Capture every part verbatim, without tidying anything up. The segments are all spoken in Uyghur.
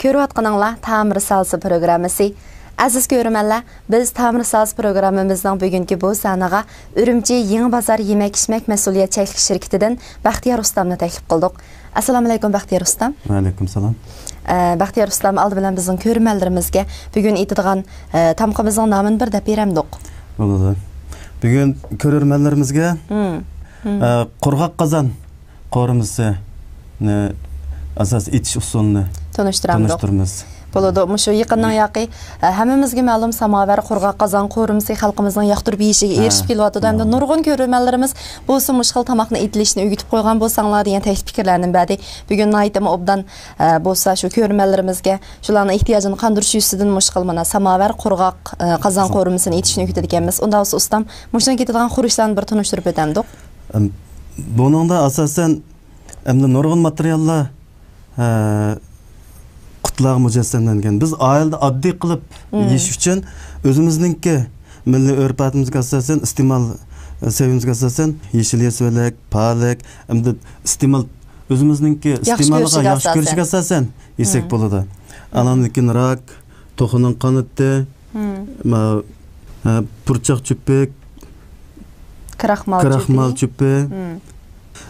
كۆرۈۋاتقىنىڭلار تامىر سالسا پروگراممىسى. ئەزىز كۆرۈرمەنلەر، بىز تامىر سالسا پروگراممىمىزنىڭ بۈگۈنكى بۇ سانىغا ئۈرۈمچى يېڭى بازار يېمەك-ئىچمەك مەسئۇلىيەت چەكلىك شىركىتىدىن بەختىيار ئۇستامنى تەكلىپ قىلدۇق. ئەسسالامۇئەلەيكۇم، بەختىيار ئۇستام. ۋەئەلەيكۇم سالام. ئە، بەختىيار ئۇستام، ئالدى بىلەن بىزنىڭ كۆرۈرمەنلىرىمىزگە بۈگۈن ئېتىدىغان، ئە، تامىقىمىزنىڭ نامىنى بىر دەپ بېرەمدۇق؟ بولىدۇ. بۈگۈن كۆرۈرمەنلىرىمىزگە، مم. مم. ئە، قۇرغاق قازان قورۇمىسىنى ئاساس ئېتىش ئۇسۇلىنى تونۇشتۇرامدۇق؟ تونۇشتۇرىمىز. بولىدۇ. مۇشۇ يېقىننىڭ ياقى، ئە، ھەممىمىزگە مەلۇم، ساماۋەر، قۇرغاق قازان قورۇمىسى خەلقىمىزنىڭ ياقتۇرۇپ يېيىشىگە ھە. ئېرىشىپ كېلىۋاتىدۇ. ھەمدە ھە. نۇرغۇن كۆرۈرمەنلىرىمىز بولسا مۇشۇ خىل تاماقنى ئېتىلىشىنى ئۆگىتىپ قويغان بولساڭلار دېگەن تەكلىپ پىكىرلەرنى بەردى. بۈگۈن ناھايىتىمۇ ئوبدان، ئە، بولسا شۇ كۆرۈرمەنلىرىمىزگە شۇلارنىڭ ئېھتىياجىنى قاندۇرۇش يۈزىسىدىن مۇشۇ خىل مانا ساماۋەر، قۇرغاق، ئە، قازان قورۇمىسىنى ئېتىشنى ئۆگىتىدىكەنمىز. ئۇنداق بولسا ئۇستام، مۇشۇنىڭ كېتىدىغان خۇرۇچلارنى بىر تونۇشتۇرۇپ ئۆتەمدۇق؟ ئەم، بۇنىڭدا ئاساسەن ئەمدى نۇرغۇن ماتېرىياللار، ئە، قۇتلارغا مۇجەسسەملەنگەن. بىز ئائىلىدە ئاددىي قىلىپ مم. يېيىش ئۈچۈن ئۆزىمىزنىڭكى مىللىي ئۆرپ-ئادىتىمىزگە ئاساسەن، ئىستېمال سەۋىيىمىزگە ئاساسەن يېشىل يېسىۋېلىك، پالەك، ئەمدى ئىستېمال، ئۆزىمىزنىڭكى ياخشى ئىستېمالىغا كۆرۈشىگە ياخشى ئاساسەن. كۆرۈشىگە ئاساسەن يېسەك مم. بولىدۇ. مم. ئاناندىن كېيىن راك، توخۇنىڭ قانىتى، مم. ما-، ھە، پۇرچاق چۆپى، كراخمال كراخمال چۆپى. چۆپى، مم.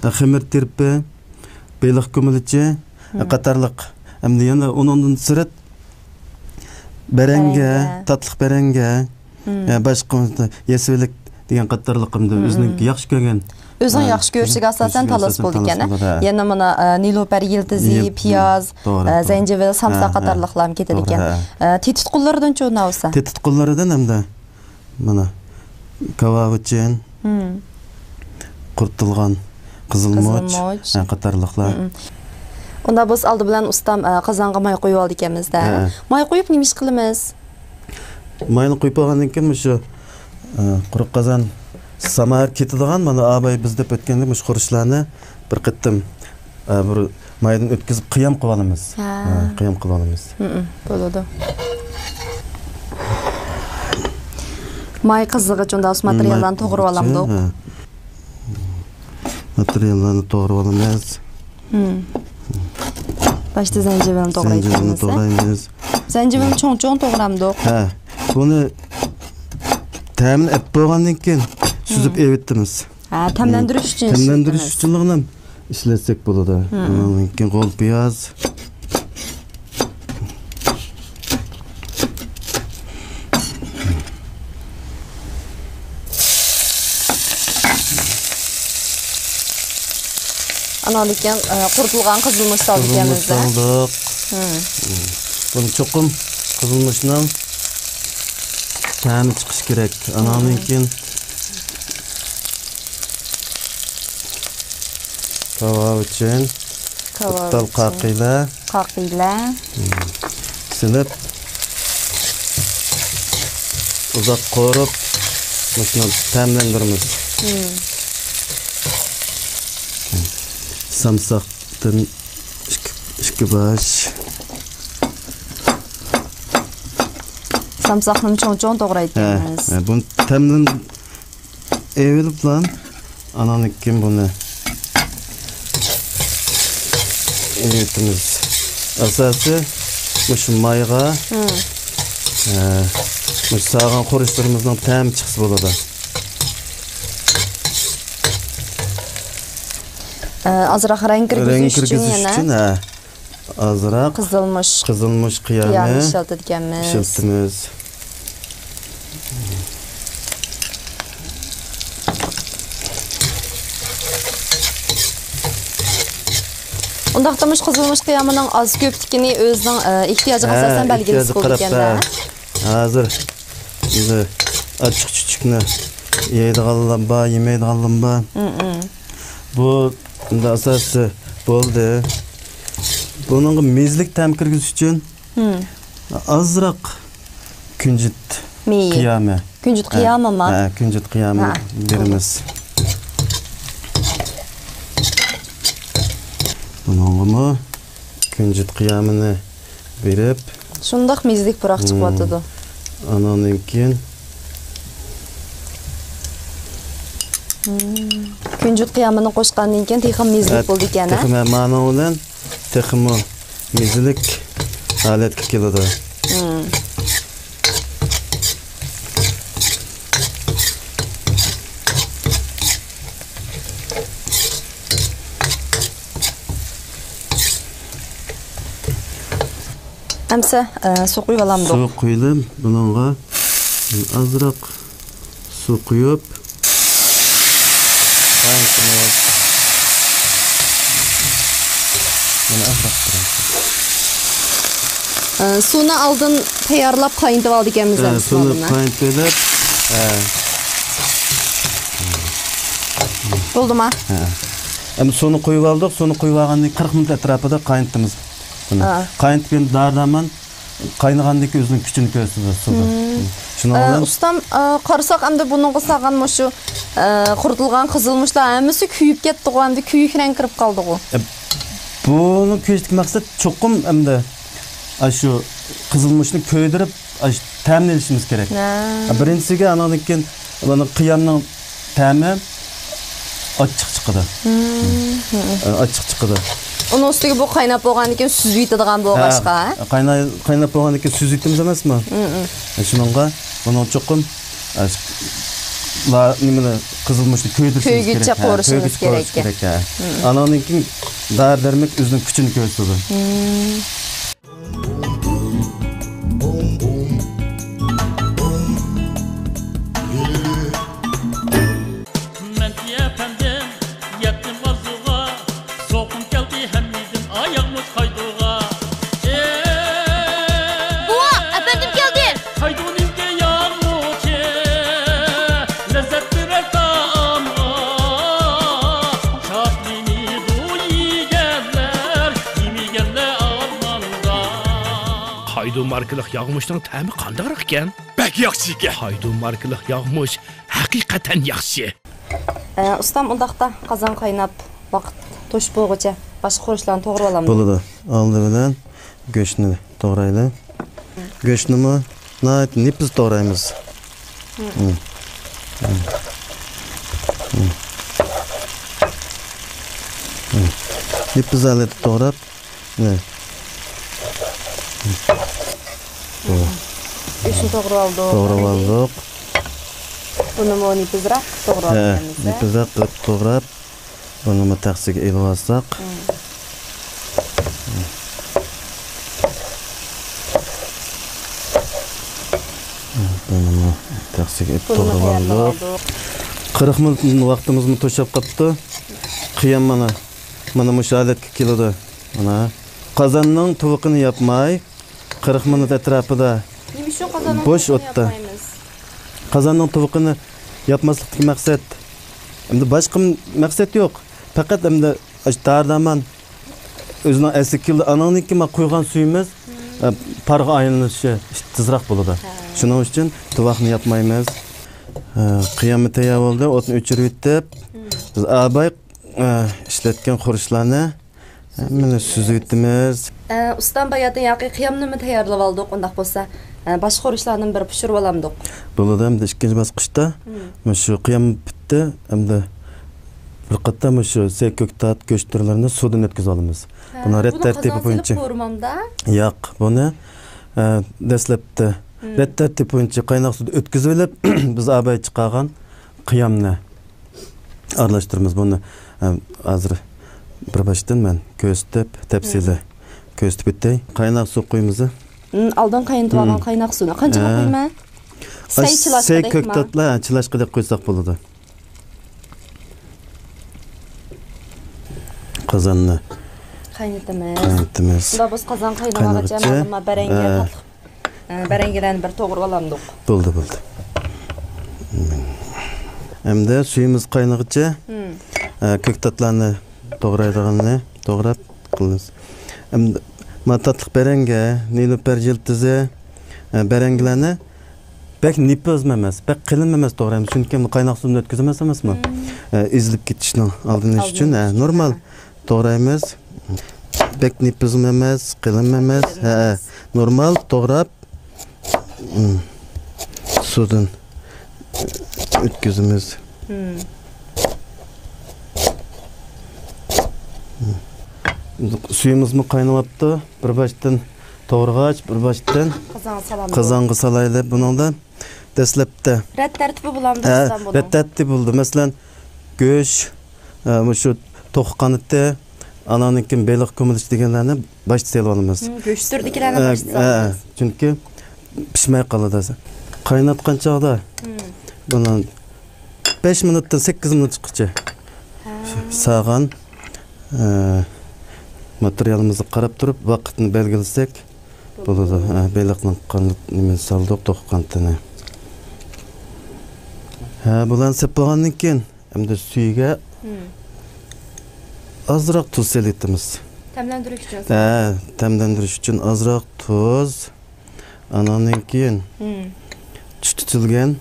ھە، خېمىر تىرپى، بېلىق كۆمىلىچى، ھە، مم. قاتارلىق. ئەمدى يەنە ئۇنىڭدىن سىرت، بەرەڭگە، بەرەڭگە. تاتلىق بەرەڭگە، مم. ھە، باشقا يېسىۋېلىك دېگەن قاتارلىق ئەمدى مم. ئۆزىنىڭ ياخشى كۆرگەن ئۆزىنىڭ ھە، ياخشى كۆرۈشىگە ئاساسەن كۆرۈشىگە تاللىسا ئاساسەن بولىدىكەن. تاللىسا بولىدۇ، ھە. يەنە مانا، ئە، نېلۇپەر يىلتىزى، يىل-، پىياز، توغرا، ئە، توغرا. زەنجىۋىل، سامساق ھە، ھە. قاتارلىقلارمۇ كېتىدىكەن. توغرا، ھە. ئە، تېتىتقۇلىرىدىن چۇ ناۋسا؟ تېتىتقۇلىرىدىن ئەمدى مانا كاۋاۋىچىن، مم. قۇرۇتۇلغان قىزىلمۇچ، قىزىلمۇچ. ھە، قاتارلىقلار. مم. ئۇنداق بولسا ئالدى بىلەن ئۇستام، ئە، قازانغا ماي قۇيۇۋالىدىكەنمىز-دە. ھە. ماي قۇيۇپ نېمە ئىش قىلىمىز؟ ماينى قۇيۇپ بولغاندىن كېيىن مۇشۇ، ئە، قۇرۇق قازان ساماۋەر كېتىدىغان، مانا ئاباي بىز دەپ ئۆتكەندە مۇشۇ خۇرۇچلارنى بىر قېتىم، ئە، بىر مايدىن ئۆتكۈزۈپ قىيام قىلىۋالىمىز. ھە. ھە، قىيام قىلىۋالىمىز. مم، بولىدۇ. ماي قىزىغىچە ئۇنداق بولسا ماتېرىياللارنى توغرىۋالامدۇق؟ ھە. ماتېرىياللارنى توغرىۋالىمىز. مم. باشتا زەنجىۋىلنى توغرايمىز. زەنجىۋىلنى توغرايمىز. زەنجىۋىلنى چوڭ-چوڭ توغرامدۇق؟ ھە. بۇنى تەمىنى ئەپ بولغاندىن كېيىن سۈزۈپ مم. ئېۋىتىمىز. ھە، تەملەندۈرۈش ئۈچۈن تەملەندۈرۈش ئۈچۈنلۈقىنى ئىشلەتسەك بولىدۇ. مم. ئۇنىڭدىن كېيىن غول پىياز. ئاناندىن كېيىن، ئە، قۇرۇتۇلغان قىزىلمۇچ سالدۇق. قىزىلمۇچ سالدۇق. مم. بۇنى چوقۇم قىزىلمۇچنىڭ تەمى چىقىشى كېرەك. ئاناندىن مم. كېيىن كاۋاۋىچىن، كاۋاۋىچىن. قىپتال قاقىلە. قاقىلە. سېلىپ، ئۇزاق قورۇپ، مۇشۇنى تەملەندۈرىمىز. سامساقتىن ئىككى، ئىككى باش. سامساقنى چوڭ-چوڭ توغرايدىكەنمىز. ھە، ھە، بۇنى تەملەن-، ئېۋىلىپلا، ئاناندىن كېيىن بۇنى ئېۋىتىمىز. ئاساسى مۇشۇ مايغا، مم. ئە، مۇشۇ سالغان خۇرۇچلىرىمىزنىڭ تەمى چىقسا بولىدۇ. ئە، ئازراق رەڭ كىرگۈزۈش ئۈچۈن يەنە. رەڭ كىرگۈزۈش ئۈچۈن، ھە. ئازراق قىزىلمۇچ، قىزىلمۇچ قىيامى، قىيامى ئىشلىتىدىكەنمىز. ئىشلىتىمىز. ئۇنداقتا مۇشۇ قىزىلمۇچ قىيامىنىڭ ئاز كۆپلۈكىنى ئۆزىنىڭ، ئە، ئېھتىياجىغا ھە، ئاساسەن بەلگىلىسە ئېھتىياجىغا قاراپ، بولىدىكەن-دە. ھە. ھازىر ئەمدى ئاچچىق چۈچۈكنى يەيدىغانلار بار، يېمەيدىغانلار بار. مم، مم. بۇ ئەمدى ئاساسى بولدى. بۇنىڭغا مېزىلىك تەم كىرگۈزۈش ئۈچۈن مم. ئازراق كۈنجۈت مېيى. قىيامى. كۈنجۈت ھە، قىيامىما؟ ھە، كۈنجۈت قىيامى ھە. بېرىمىز. بۇنىڭغىمۇ كۈنجۈت قىيامىنى بېرىپ، شۇنداق مېزىلىك پۇراق مم. چىقىۋاتىدۇ. ئاناندىن كېيىن مم. كۈنجۈت قىيامىنى قوشقاندىن كېيىن تېخىمۇ مېزىلىك ھە، بولىدىكەن، ھە؟ تېخىمۇ مانا بۇنىڭ بىلەن تېخىمۇ مېزىلىك ھالەتكە كېلىدۇ. ئەمسە، ئە، سۇ قۇيۇۋالامدۇق؟ سۇ قۇيۇلۇپ، بۇنىڭغا ئازراق سۇ قۇيۇپ، قاينىتىمىز. مانا ئازراق قۇيۇپ. ئە، سۇنى ئالدىن تەييارلاپ قاينىتىپ ئالىدىكەنمىز، ھە، ئەمسە سۇنى بۇنى قاينىتىپ ئېلىپ، ھە. بولدىما؟ ھە. ئەمدى سۇنى قۇيۇپ ئالدۇق، سۇنى قۇيۇپ ئالغاندىن كېيىن قىرىق مىنۇت ئەتراپىدا قاينىتىمىز. بۇنى ھە. قاينىتىپ، ئەمدى دارى-دارمان قاينىغاندىن كېيىن ئۆزىنىڭ كۈچىنى كۆرسىتىدۇ سۇدا. شۇنىڭ ئە، بىلەن ئۇستام، ئە، قارىساق، ئەمدى بۇنىڭغا سالغان مۇشۇ، ئە، قۇرۇتۇلغان قىزىلمۇچلار ھەممىسى كۆيۈپ كەتتىغۇ، ئەمدى كۆيۈك رەڭ كىرىپ قالدىغۇ. ئە، بۇنىڭ كۆيۈشتىكى مەقسەت چوقۇم ئەمدى ئاشۇ قىزىلمۇچنى كۆيدۈرۈپ، ئاشۇ تەمىنى ئېلىشىمىز كېرەك. ھە. ئە، بىرىنچىسىگە، ئانىڭدىن كېيىن بۇنىڭ قىيامنىڭ تەمى ئاچچىق چىقىدۇ. ئاچچىق چىقىدۇ. ئۇنىڭ ئۈستىگە بۇ قايناپ بولغاندىن كېيىن سۈزۈۋېتىدىغان بولغاچقا. ھە، قايناي-، قايناپ بولغاندىن كېيىن سۈزۈۋېتىمىز ئەمەسمۇ؟ شۇنىڭغا بۇنىڭ چوقۇم، ئە، لا-، نېمىنى، قىزىلمۇچنى كۆيدۈرۈشىمىز كېرەك. كۆيگۈچە ھە، قورۇشىمىز كۆيگۈچە قورۇش كېرەك. كېرەك، ھە. ئانىڭدىن كېيىن دارى دەرمەك ئۆزىنىڭ كۈچىنى كۆرسىتىدۇ. مەنتى ئەپەندىم يەتتىم ئارزۇغا، زوقۇم كەلدى ھەممىدىن ئاياغمۇچ قايدۇغا. بوۋا، ئەپەندىم كەلدى. قايدۇنىڭكى ياغمۇچى لەززەت بېرەر تائامغا، شادلىنىدۇ يېگەنلەر، يېمىگەنلەر ئارماندا. قايدۇ ماركىلىق ياغمۇچنىڭ تەمى قانداقراق ئىكەن؟ بەك ياخشى ئىكەن. قايدۇ ماركىلىق ياغمۇچ ھەقىقەتەن ياخشى. ئە، ئۇستام، ئۇنداقتا قازان قايناپ، ۋاقىت توشۇپ بولغۇچە باشقا خۇرۇچلارنى توغرىۋالامدۇ؟ بولىدۇ. ئالدى بىلەن گۆشنى توغرايلى. گۆشنىمۇ ناھايىتى نېپىز توغرايمىز. نېپىز ھالەتتە توغراپ، مىنە. گۆشنى توغرىۋالدۇق. توغرىۋالدۇق. بۇنىمۇ نېپىزراق توغرىۋالدۇق. ھە، نېپىزراق قىلىپ توغراپ، بۇنىمۇ تەخسىگە ئېلىۋالساق. بۇنىمۇ تەخسىگە ئېلىپ توغرىۋالدۇق. قىرىق مىنۇت ۋاقتىمىزمۇ توشۇپ قاپتۇ. قىيام مانا، مانا مۇشۇ ھالەتكە كېلىدۇ. مانا، قازاننىڭ تۇۋىقىنى ياپماي، قىرىق مىنۇت ئەتراپىدا نېمە ئۈچۈن قازاننىڭ بوش تۇۋىقىنى ئوتتا ياپمايمىز؟ قازاننىڭ تۇۋىقىنى ياپماسلىقتىكى مەقسەت، ئەمدى باشقا مەقسەت يوق. پەقەت ئەمدى ئاشۇ دارى-دەرمان ئۆزىنىڭ ئەسلىگە كېلىدۇ. ئانىڭدىن كېيىن مانا قۇيغان سۈيىمىز، ئە، پارغا ئايلىنىشى تېزراق بولىدۇ. شۇنىڭ ئۈچۈن تۇۋاقنى ياپمايمىز. ئە، قىيامى تەييار بولدى. ئوتنى ئۆچۈرۈۋېتىپ، بىز ئاباي، ئە، ئىشلەتكەن خۇرۇچلارنى ھەممىنى سۈزۈۋېتىمىز. ئە، ئۇستام، باياتىن ياقى قىيامنىمۇ تەييارلىۋالدۇق. ئۇنداق بولسا، ئە، باشقا خۇرۇچلارنىمۇ بىر پىشۇرۇۋالامدۇق. بولىدۇ، ئەمدى ئىككىنچى باسقۇچتا مۇشۇ قىيام پىتتى، ئەمدى بىر قاتار مۇشۇ سەي، كۆكتات، گۆش تۈرلىرىنى سۇدىن ئۆتكۈزۈۋالىمىز. ھە، بۇنى رەت بۇنى تەرتىپى قازان سېلىپ بويىچە قورۇمامدا؟ ياق، بۇنى، ئە، دەسلەپتە رەت تەرتىپى بويىچە قايناق سۇدا ئۆتكۈزۈۋېلىپ، بىز ئاباي چىقارغان قىيامنى ئارىلاشتۇرىمىز بۇنى. ئە، ھازىر بىر باشتىن مەن كۆرسىتىپ، تەپسىلىي كۆرسىتىپ ئۆتەي. قايناق سۇ قۇيىمىز. ئالدىن قاينىتىۋالغان قايناق سۇنى قانچىغا قۇيىمەن؟ سەي چىلاشقىدەكما؟ كۆكتاتلا چىلاشقىدەك قۇيساق بولىدۇ. قازاننى قاينىتىمىز. قاينىتىمىز. شۇنداق بولسا قازان قاينىغانغىچە قاينىغىچە، مانا بەرەڭگە ھە. تاتلىق ئە، بەرەڭگىلەرنى بىر توغرىۋالامدۇق. بولدى، بولدى. ئەمدى سۈيىمىز قاينىغىچە، ئە، كۆكتاتلارنى توغرايدىغىنىنى توغراپ قىلىمىز. ئەمدى مانا تاتلىق بەرەڭگە، نېلۇپەر يىلتىزى، ئە، بەرەڭگىلەرنى بەك نېپىزمۇ ئەمەس، بەك قېلىنمۇ ئەمەس توغرايمىز. چۈنكى بۇنى قايناق سۇدىن ئۆتكۈزىمىز ئەمەسمۇ؟ ئە، ئېزىلىپ كېتىشنىڭ ئالدىنى ئېلىش ئۈچۈن، ئە، نورمال توغرايمىز. بەك نېپىزمۇ ئەمەس، قېلىنمۇ ئەمەس. ھە، نورمال توغراپ، سۇدىن ئۆتكۈزىمىز. سۈيىمىزمۇ قايناۋاپتۇ. بىر باشتىن توغرىغاچ، بىر باشتىن قازانغا سالامدۇ؟ قازانغا سالايلى. بۇنىڭدا دەسلەپتە رەت تەرتىپى بولامدۇ ھە، ئۇستام بۇنىڭ؟ رەت تەرتىپى بولىدۇ. مەسىلەن، گۆش، ھە، مۇشۇ توخۇ قانىتى، ئاناندىن كېيىن بېلىق كۆمۈلۈچى دېگەنلەرنى باشتا سېلىۋالىمىز. ھىم، گۆش تۈرىدىكىلەرنى ھە، باشتا ھە، سالىمىز. چۈنكى پىشماي قالىدۇ. قايناتقان چاغدا ھىم. بۇنى بەش مىنۇتتىن سەككىز مىنۇتقىچە ھە. ساغان، ئە، ماتېرىيالىمىزغا قاراپ تۇرۇپ ۋاقىتنى بەلگىلىسەك بولىدۇ. ھە، بېلىقنىڭ قانىت نېمىنى سالدۇق، توخۇ قانىتىنى. ھە، بۇلارنى سېلىپ بولغاندىن كېيىن ئەمدى سۈيىگە ھىم. ئازراق تۇز سېلىۋېتىمىز. تەملەندۈرۈش ئۈچۈن. ھە، تەملەندۈرۈش ئۈچۈن ئازراق تۇز. ئاناندىن كېيىن ھىم. چۈچۈتۈلگەن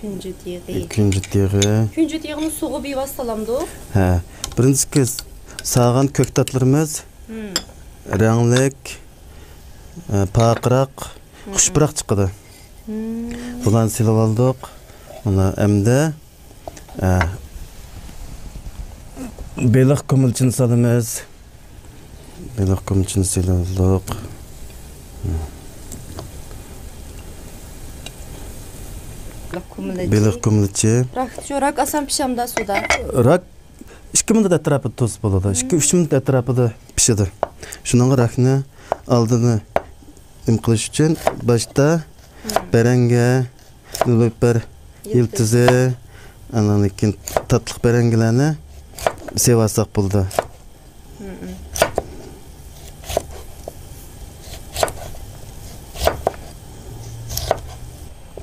كۈنجۈت يېغى. كۈنجۈت يېغى. كۈنجۈت يېغىنى سۇغا بىۋاسىتە سالامدۇ؟ ھە. بىرىنچىسى، ساغان كۆكتاتلىرىمىز ھىم. رەڭلىك، ئە، پارقىراق، ھىم. خۇشپۇراق چىقىدۇ. ھىم. بۇلارنى سېلىۋالدۇق. مانا ئەمدى، ئە، بېلىق كۆمۈلچىنى سالىمىز. بېلىق كۆمۈلچىنى سېلىۋالدۇق. بېلىق كۆمۈلچى. بېلىق كۆمۈلچى. راك، شۇ راك ئاسان پىشامدا سۇدا؟ راك ئىككى مىنۇت ئەتراپىدا تۇرسا بولىدۇ. ئىككى، ئۈچ مىنۇت ئەتراپىدا پىشىدۇ. شۇنىڭغا راكنى ئالدىدا نېمە قىلىش ئۈچۈن باشتا بەرەڭگە، نېلۇپەر يىلتىزى، ئاندىن كېيىن تاتلىق بەرەڭگىلەرنى سېۋەتسەك بولىدۇ.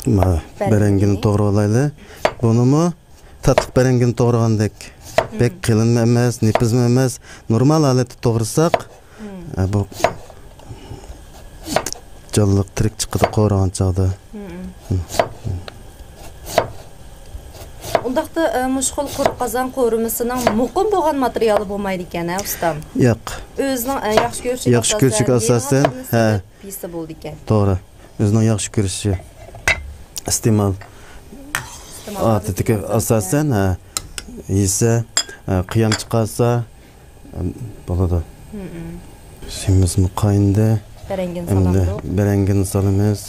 مانا بەرەڭگىنى توغرىۋالايلى. بۇنىمۇ تاتلىق بەرەڭگىنى توغرىغاندەك، بەك قېلىنمۇ ئەمەس، نېپىزمۇ ئەمەس، نورمال ھالەتتە توغرىساق، ئە، بۇ جانلىق تىرىك چىقىدۇ قورۇغان چاغدا. ئۇنداقتا، ئە، مۇشۇ خىل قۇرۇق قازان قورۇمىسىنىڭ مۇقىم بولغان ماتېرىيالى بولمايدىكەن، ھە، ئۇستام؟ ياق. ئۆزىنىڭ، ئە، ياخشى كۆرۈشىگە ياخشى كۆرۈشىگە ئاساسەن، ھە. يېسە بولىدىكەن. توغرا. ئۆزىنىڭ ياخشى كۆرۈشى، ئىستېمال ئادىتىگە ئاساسەن، ھە، يېسە، ھە، قىيام چىقارسا، ھە، بولىدۇ. سۈيىمىزمۇ قاينىدى. بەرەڭگىنى ئەمدى سالامدۇق. بەرەڭگىنى سالىمىز.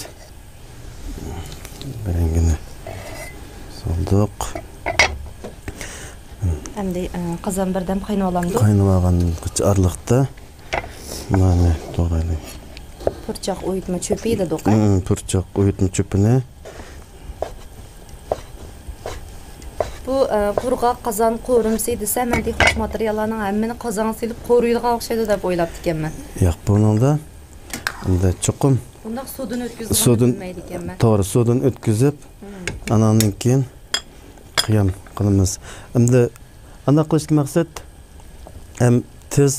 بەرەڭگىنى سالدۇق. ئەمدى، ئە، قازان بىردەم قاينىۋالامدۇ؟ قاينىۋالغان ئارىلىقتا مانا، توغرايلى. پۇرچاق ئۇيۇتما چۆپى دېدۇق، ھە؟ ھىم، پۇرچاق ئۇيۇتما چۆپىنى. بۇ، ئە، قۇرغاق قازان قورۇمىسى دېسە، مەن تېخى مۇشۇ ماتېرىياللارنىڭ ھەممىنى قازانغا سېلىپ قورۇيدىغان ئوخشايدۇ دەپ ئويلاپتىكەنمەن. ياق، بۇنىڭدا ئەمدى چوقۇم بۇنداق سۇدىن ئۆتكۈزىدىغاننى سۇدىن، بىلمەيدىكەنمەن. توغرا، سۇدىن ئۆتكۈزۈپ، ھىم. ئاناندىن كېيىن قىيام قىلىمىز. ئەمدى ئانداق قىلىشتىكى مەقسەت ھەم تېز،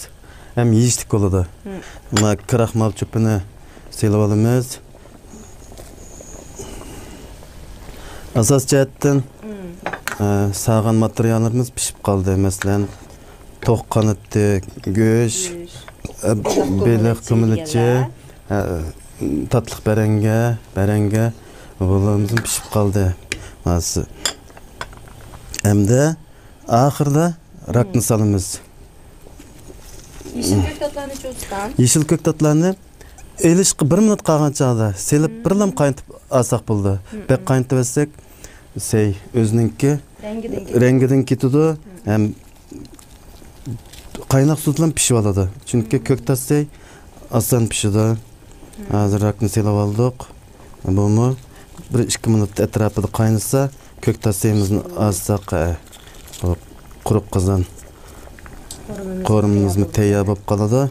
ھەم يېيىشلىك بولىدۇ. مم. مانا كراخمال چۆپىنى سېلىۋالىمىز. ئاساسىي جەھەتتىن، مم. ئە، سالغان ماتېرىياللىرىمىز پىشىپ قالدى. مەسىلەن، توخۇ قانىتى، گۆش، گۆش. ئە، بېلىق بېلىق كۆمىلىچى كۆمىلىچى دېگەنلەر. ئە، تاتلىق بەرەڭگە، بەرەڭگە، بۇلىرىمىزمۇ پىشىپ قالدى. ھازىر. ئەمدى ئاخىرىدا راكنى سالىمىز. يېشىل كۆكتاتلارنى چوزۇتام. يېشىل كۆكتاتلارنى ئېلىشقا بىر مىنۇت قالغان چاغدا سېلىپ، بىرلام قاينىتىپ ئالساق بولىدۇ. بەك قاينىتىۋەتسەك، سەي ئۆزىنىڭكى رەڭگىدىن كېتىدۇ. رەڭگىدىن كېتىدۇ. ھەم قايناق سۇ بىلەن پىشىۋالىدۇ. چۈنكى كۆكتات سەي ئاسان پىشىدۇ. ھازىر راكنى سېلىۋالدۇق. بۇمۇ بىر ئىككى مىنۇت ئەتراپىدا قاينىسا، كۆكتات سەيىمىزنى ئالساق، ئە، بۇ قۇرۇق قازان قورۇمىمىزمۇ تەييار بولۇپ قالىدۇ.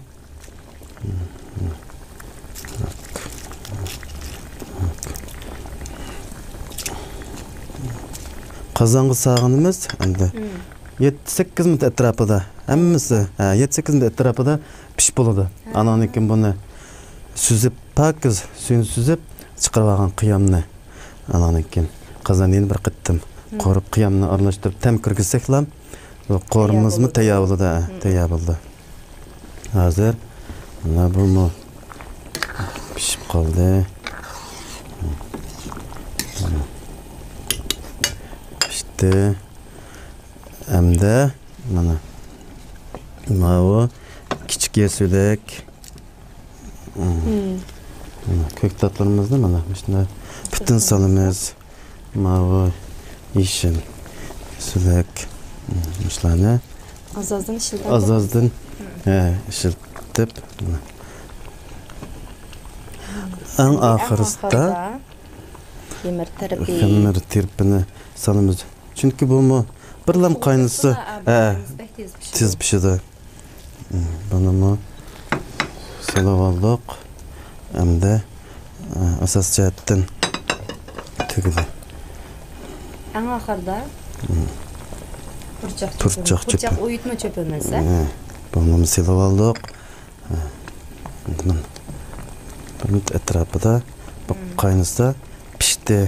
قازانغا سالغىنىمىز ئەمدى يەتتە سەككىز مىنۇت ئەتراپىدا ھەممىسى، ھە، يەتتە سەككىز مىنۇت ئەتراپىدا پىشىپ بولىدۇ. ئاناندىن كېيىن بۇنى سۈزۈپ، پاكىز سۈيىنى سۈزۈپ چىقىرىپ ئالغان قىيامنى، ئاناندىن كېيىن قازاندا يەنە بىر قېتىم قورۇپ، قىيامنى ئارىلاشتۇرۇپ، تەم كىرگۈزسەكلا، بۇ قورۇمىمىزمۇ تەييار بولىدۇ، ھە، تەييار بولىدۇ. ھازىر مانا بۇمۇ پىشىپ قالدى. پىشتى. ئەمدى مانا ماۋۇ كىچىك يەسۈلەك. مم. مم. مم. كۆكتاتلىرىمىزنى مانا مۇشۇنداق پۈتۈن سالىمىز. ماۋۇ، يېشىل، سۈلۈك، مم، مۇشۇلارنى ئاز-ئازدىن ئىشلىتىپ. ئاز-ئازدىن، مم، ھە، ئىشلىتىپ، مم. ئەڭ ئەڭ ئاخىرسىدا ئاخىردا خېمىر تىرىپى. خېمىر تىرىپىنى سالىمىز. چۈنكى بۇمۇ بىرلام قاينىسا، ھە، بەك تېز پىشىدۇ. تېز پىشىدۇ. بۇنىمۇ سېلىۋالدۇق. ئەمدى، ئە، ئاساس جەھەتتىن تۈگىدى. ئەڭ ئاخىرىدا پۇرچاق، پۇرچاق چۆپى. پۇرچاق ئۇيۇتما چۆپى ئەمەس، ھە؟ بۇنىمۇ سېلىۋالدۇق. بىر مىنۇت ئەتراپىدا بۇ قاينىسا پىشتى.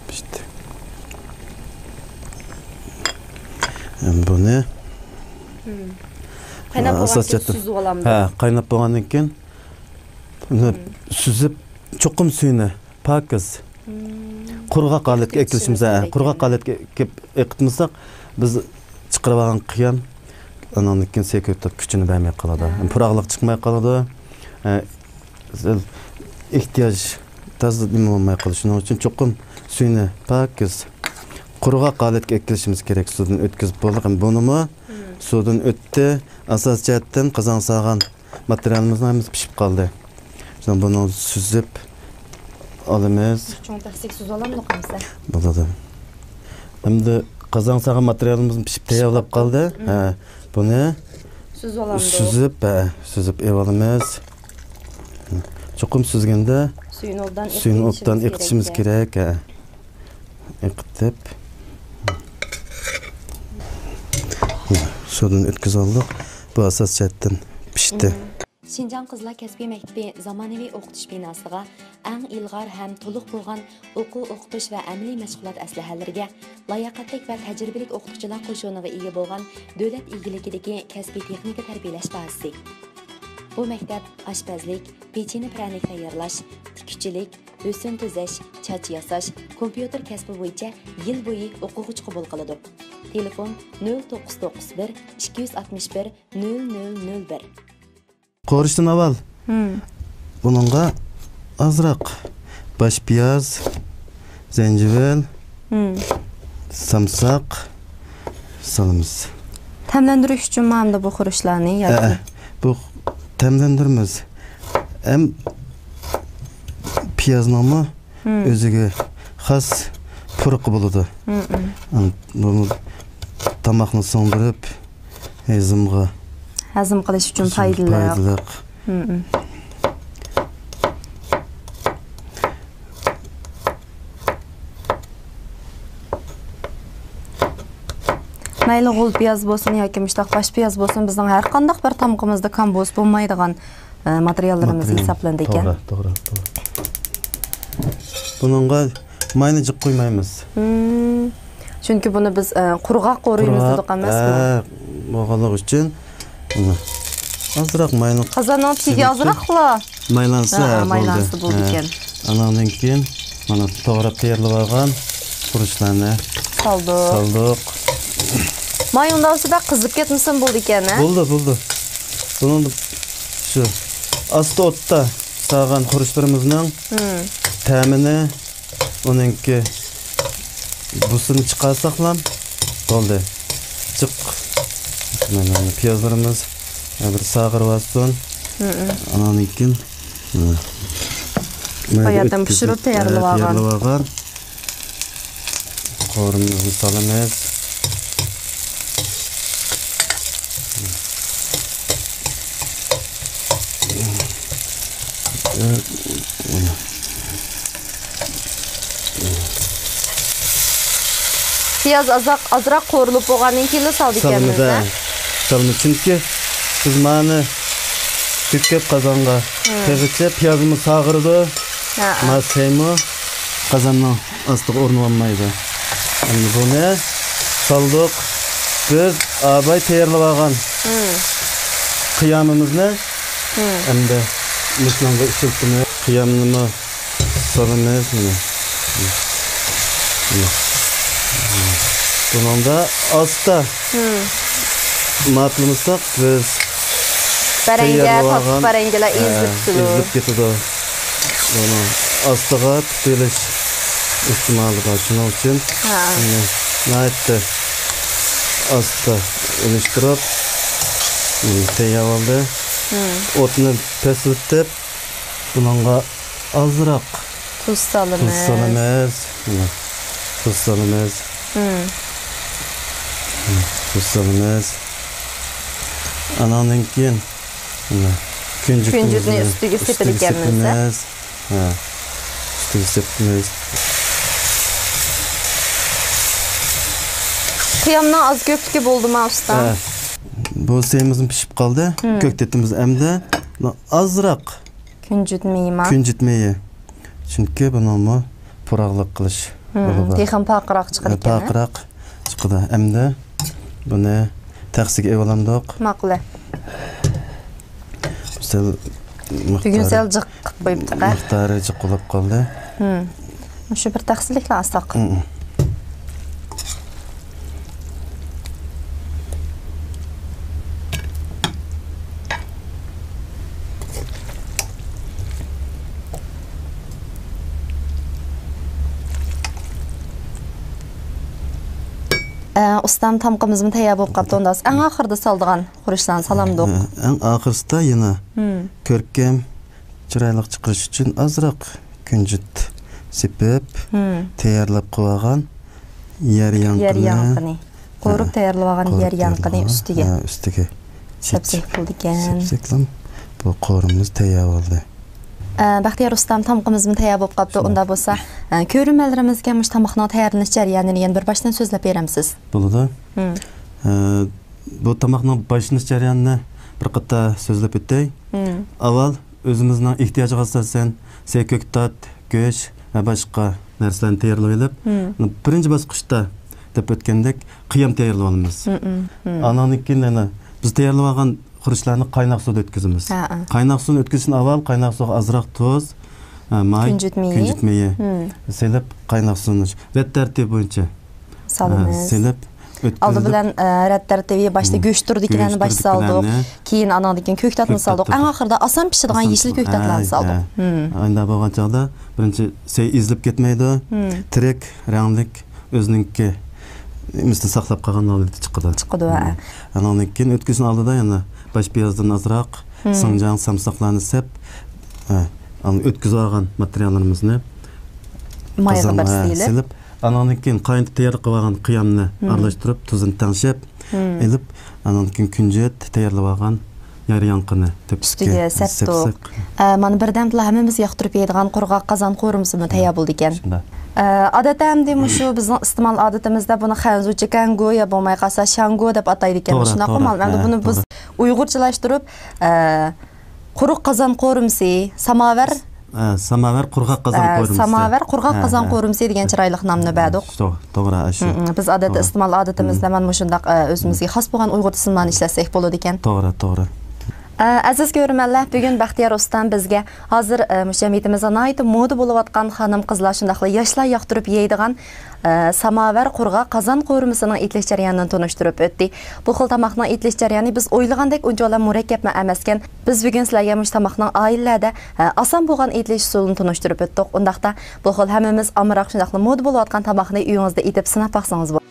پىشتى. بۇنى قايناپ بولغاندىن كېيىن سۈزۈۋالامدۇ؟ ھە، قايناپ بولغاندىن كېيىن بۇنى سۈزۈپ، چوقۇم سۈيىنى پاكىز، قۇرغاق ھالەتكە ئەكېلىشىمىز، ھە، قۇرغاق ھالەتكە ئەكېلىپ ئېقىتمىساق، بىز چىقىرىۋالغان قىيام ئانىڭدىن كېيىن سېكرېتوپ كۈچىنى بەرمەي قالىدۇ. ھە. پۇراقلىق چىقماي قالىدۇ. ھە، سەل ئېھتىياج تازا نېمە بولماي قالىدۇ. شۇنىڭ ئۈچۈن چوقۇم سۈيىنى پاكىز، قۇرغاق ھالەتكە ئەكېلىشىمىز كېرەك. سۇدىن ئۆتكۈزۈپ بولدۇق. ھەم بۇنىمۇ سۇدىن ئۆتتى. ئاساسىي جەھەتتىن قازان ساغان ماتېرىيالىمىزنىڭ ھەممىسى پىشىپ قالدى. شۇڭا بۇنى سۈزۈپ ئالىمىز. چوڭ تەخسىگە سۈزۈۋالامدۇق ئەمسە؟ بولىدۇ. ئەمدى قازان ساغان ماتېرىيالىمىز پىشىپ تەييارلاپ قالدى. ھە، بۇنى سۈزۈۋالامدۇق؟ سۈزۈپ، ھە، سۈزۈپ ئېلىۋالىمىز. چوقۇم سۈزگەندە سۈيىنى ئوبدان ئوبدان ئېقىتىشىمىز كېرەك، ھە. ئېقىتىپ، سۇدىن ئۆتكۈزۈۋالدۇق. بۇ ئاساس جەھەتتىن پىشتى. شىنجاڭ قىزلار كەسپىي مەكتىپى زامانىۋى ئوقۇتۇش بىناسىغا ئەڭ ئىلغار ھەم تولۇق بولغان ئوقۇ-ئوقۇتۇش ۋە ئەمەلىي مەشغۇلات ئەسلىھەلىرىگە لاياقەتلىك ۋە تەجرىبىلىك ئوقۇتقۇچىلار قوشۇنىغا ئىگە بولغان دۆلەت ئىگىلىكىدىكى كەسپىي تېخنىكا تەربىيەلەش بازىسى. بۇ مەكتەپ ئاشپەزلىك، پېچىنە پىرەنىك تەييارلاش، تىككۈچىلىك، ھۆسن تۈزەش، چاچ ياساش، كومپيۇتېر كەسپى بويىچە يىل بويى ئوقۇغۇچى قوبۇل قىلىدۇ. تېلېفون: نۆل توققۇز توققۇز بىر، ئىككى يۈز ئاتمىش بىر، نۆل نۆل نۆل بىر. قورۇشتىن ئاۋۋال بۇنىڭغا ئازراق باش پىياز، زەنجىۋىل، سامساق سالىمىز. تەملەندۈرۈش ئۈچۈنمۇ ئەمدى بۇ خۇرۇچلارنى ياكى؟ ئە، بۇ تەملەندۈرىمىز. ھەم پىيازنىڭمۇ ئۆزىگە خاس پۇرىقى بولىدۇ. بۇ تاماقنى سىڭدۈرۈپ، ھەزىمغا، ھەزىم قىلىش ئۈچۈن پايدىلىق. مەيلى غول پىياز بولسۇن ياكى مۇشتاق باش پىياز بولسۇن، بىزنىڭ ھەر قانداق بىر تامىقىمىزدا كام بولسا بولمايدىغان ئە، ماتېرىياللىرىمىز ھېسابلىنىدىكەن. توغرا، توغرا، توغرا. بۇنىڭغا ماينى جىق قۇيمايمىز. چۈنكى بۇنى بىز، ئە، قۇرغاق قورۇيمىز دېدۇق ئەمەسمۇ؟ ئە، بولغانلىقى ئۈچۈن ئازراق ماينى، قازاننىڭ تېگى ئازراقلا مايلانسا، ھە، بولدى. مايلانسا بولىدىكەن. ئاناندىن كېيىن مانا توغراپ تەييارلىۋالغان خۇرۇچلارنى سالدۇق. سالدۇق. ماي ئۇنداق بولسا بەك قىزىپ كەتمىسىمۇ بولىدىكەن، ھە؟ بولدى، بولدى. بۇنىڭدا شۇ ئاستا ئوتتا سالغان خۇرۇچلىرىمىزنىڭ تەمىنى، ئۇنىڭكى بۇسىنى چىقارساقلا بولدى. جىق. مانا پىيازلىرىمىز بىر ساغىرىۋالسۇن. ئاناندىن كېيىن باياتىن پىشۇرۇپ تەييارلىۋالغان. تەييارلىۋالغان. قورۇمىزنى سالىمىز. پىياز ئازراق، ئازراق قورۇلۇپ بولغاندىن كېيىنلا سالىدىكەنمىز، سالىمىز، ھە؟ سالىمىز. چۈنكى بىز مانى تۆكۈپ قازانغا تېگىچە پىيازمۇ ساغىرىدۇ. ھە. ما سەيمۇ قازاننىڭ ئاستىغا ئورنىۋالمايدۇ. ئەمدى بۇنى سالدۇق. بىز ئاباي تەييارلىۋالغان قىيامىمىزنى ئەمدى مۇشۇنىڭغا ئىشلىتىمىز. قىيامنىمۇ سالىمىز مانا. بۇنىڭدا ئاستا ماتلىمىساق بىز بەرەڭگە، تاتلىق بەرەڭگىلەر ئېزىلىپ كېتىدۇ. ئېزىلىپ كېتىدۇ. بۇنىڭ ئاستىغا پۈتۈۋېلىش ئېھتىمالى بار. شۇنىڭ ئۈچۈن بۇنى ناھايىتى ئاستا ئېلىشتۇرۇپ، بۇنى تەييارلىدى. ئوتنى پەسلىتىپ، بۇنىڭغا ئازراق تۇز سالىمىز. تۇز سالىمىز. مانا، تۇز سالىمىز. مم. مم، تۇز سالىمىز. ئاناندىن كېيىن، مانا، كۈنجۈتنى كۈنجۈتنى ئۈستىگە سېپىدىكەنمىز. سېپىمىز. ھە. ئۈستىگە سېپىمىز. قىيامنىڭ ئاز كۆپلۈكى بولدىما، ئۇستا؟ ھە. بۇ سېيىمىزمۇ پىشىپ قالدى. مم. كۆكتېتىمىز ئەمدى. ئازراق كۈنجۈت مېيىما؟ كۈنجۈت مېيى. چۈنكى بۇنىڭمۇ پۇراقلىق قىلىش رولى بار. تېخىمۇ پارقىراق چىقىدىكەن. پارقىراق چىقىدۇ. ئەمدى بۇنى تەخسىگە ئېلىۋالامدۇق. ماقۇل. سەل بۈگۈن سەل جىق قىلىپ قويۇپتۇق، ھە؟ مىقدارى جىق بولۇپ قالدى. مۇشۇ بىر تەخسىلىكلا ئالساق. ئە، ئۇستام، تامىقىمىزمۇ تەييار بولۇپ قاپتۇ. ئۇندا ئەڭ ئاخىرىدا سالىدىغان خۇرۇچلارنى سالامدۇق. ئە، ئەڭ ئاخىرسىدا يەنە كۆركەم، چىرايلىق چىقىرىش ئۈچۈن ئازراق كۈنجۈت سېپىپ، تەييارلاپ قويغان يەر يانقىنى، يەر يانقىنى، قورۇپ تەييارلىۋالغان يەر يانقىنى ئۈستىگە، ھە، ئۈستىگە سەپسەك قىلىدىكەن. سەپسەكلەم بۇ قورۇمىمىز تەييار بولدى. ئە، بەختىيار ئۇستام، تامىقىمىزمۇ تەييار بولۇپ قاپتۇ. ئۇندا بولسا، ئە، كۆرۈرمەنلىرىمىزگە مۇشۇ تاماقنىڭ تەييارلىنىش جەريانىنى يەنە بىر باشتىن سۆزلەپ بېرەمسىز؟ بولىدۇ. ئە، بۇ تاماقنىڭ باشلىنىش جەريانىنى بىر قېتىم سۆزلەپ ئۆتەي. ئاۋۋال ئۆزىمىزنىڭ ئېھتىياجىغا ئاساسەن سەي، كۆكتات، گۆش ۋە باشقا نەرسىلەرنى تەييارلىۋېلىپ، بىرىنچى باسقۇچتا دەپ ئۆتكەندەك قىيام تەييارلىۋالىمىز. ئانىڭدىن كېيىن يەنە بىز تەييارلىۋالغان خۇرۇچلارنى قايناق سۇدا ئۆتكۈزىمىز. قايناق سۇنى ئۆتكۈزۈشتىن ئاۋۋال قايناق سۇغا ئازراق تۇز، ئە، ماي، كۈنجۈت مېيى سېلىپ قايناق سۇنى رەت تەرتىپى بويىچە سالىمىز. سېلىپ ئۆتكۈزۈپ، ئالدى بىلەن، ئە، رەت تەرتىپى باشتا گۆش تۈرىدىكىلەرنى باشتا سالدۇق. كېيىن ئانىڭدىن كېيىن كۆكتاتنى سالدۇق. ئەڭ ئاخىرىدا ئاسان پىشىدىغان يېشىل كۆكتاتلارنى سالدۇق. ئانداق بولغان چاغدا بىرىنچى سەي ئېزىلىپ كەتمەيدۇ. تىرىك رەڭلىك ئۆزىنىڭكى نېمىسىنى ساقلاپ قالغان ھالىتى چىقىدۇ. چىقىدۇ، ھە. ئانىڭدىن كېيىن ئۆتكۈزۈشنىڭ ئالدىدا يەنە باش پىيازدىن ئازراق، سىڭجاڭ سامساقلارنى سەپ، ئە، ئۆتكۈزۈۋالغان ماتېرىياللىرىمىزنى مايغا قازانغا بىر سېلىپ، سېلىپ، ئانىڭدىن كېيىن قاينىتىپ تەييار قىلىۋالغان قىيامنى ئارىلاشتۇرۇپ، تۇزىنى تەڭشەپ ئېلىپ، ئانىڭدىن كېيىن كۈنجۈت تەييارلىۋالغان يەر يانقىنى تۆپۈسكە ئۈستىگە سەپتۇق. سەپسەك. ئە، مانا بىردەمدىلا ھەممىمىز ياقتۇرۇپ يەيدىغان قۇرغاق قازان قورۇمىسىمۇ تەييار بولىدىكەن. شۇنداق. ئە، ئادەتتە ئەمدى مۇشۇ بىزنىڭ ئىستېمال ئادىتىمىزدە بۇنى خەنزۇ چىكەنگو يا بولماي قالسا شاڭگو دەپ ئاتايدىكەن. توغرا، شۇنداققۇ؟ توغرا. مانا ئەمدى بۇنى بىز ئۇيغۇرچىلاشتۇرۇپ، ئە، قۇرۇق قازان قورۇمىسى، ساماۋەر. ئە، ساماۋەر قۇرغاق قازان قورۇمىسى. ساماۋەر قۇرغاق قازان قورۇمىسى دېگەن چىرايلىق نامنى بەردۇق. توغرا، توغرا، ئاشۇ. بىز ئادەتتە ئىستېمال ئادىتىمىزدە مانا مۇشۇنداق، ئە، ئۆزىمىزگە خاس بولغان ئۇيغۇر ئىسىملارنى ئىشلەتسەك بولىدىكەن. توغرا، توغرا. ئە، ئەزىز كۆرۈرمەنلەر، بۈگۈن بەختىيار ئۇستام بىزگە ھازىر، ئە، مۇشۇ جەمئىيىتىمىزدە ناھايىتى مودا بولۇۋاتقان خانىم-قىزلار، شۇنداقلا ياشلار ياقتۇرۇپ يەيدىغان، ئە، ساماۋەر قۇرغاق قازان قورۇمىسىنىڭ ئېتىلىش جەريانىنى تونۇشتۇرۇپ ئۆتتى. بۇ خىل تاماقنىڭ ئېتىلىش جەريانى بىز ئويلىغاندەك ئۇنچىۋالا مۇرەككەپمۇ ئەمەسكەن. بىز بۈگۈن سىلەرگە مۇشۇ تاماقنىڭ ئائىلىلەردە، ئە، ئاسان بولغان ئېتىلىش ئۇسۇلىنى تونۇشتۇرۇپ ئۆتتۇق. ئۇنداقتا بۇ خىل ھەممىمىز ئامراق، شۇنداقلا مودا بولۇۋاتقان تاماقنى ئۆيىڭىزدە ئېتىپ سىناپ باقسىڭىز بولىدۇ.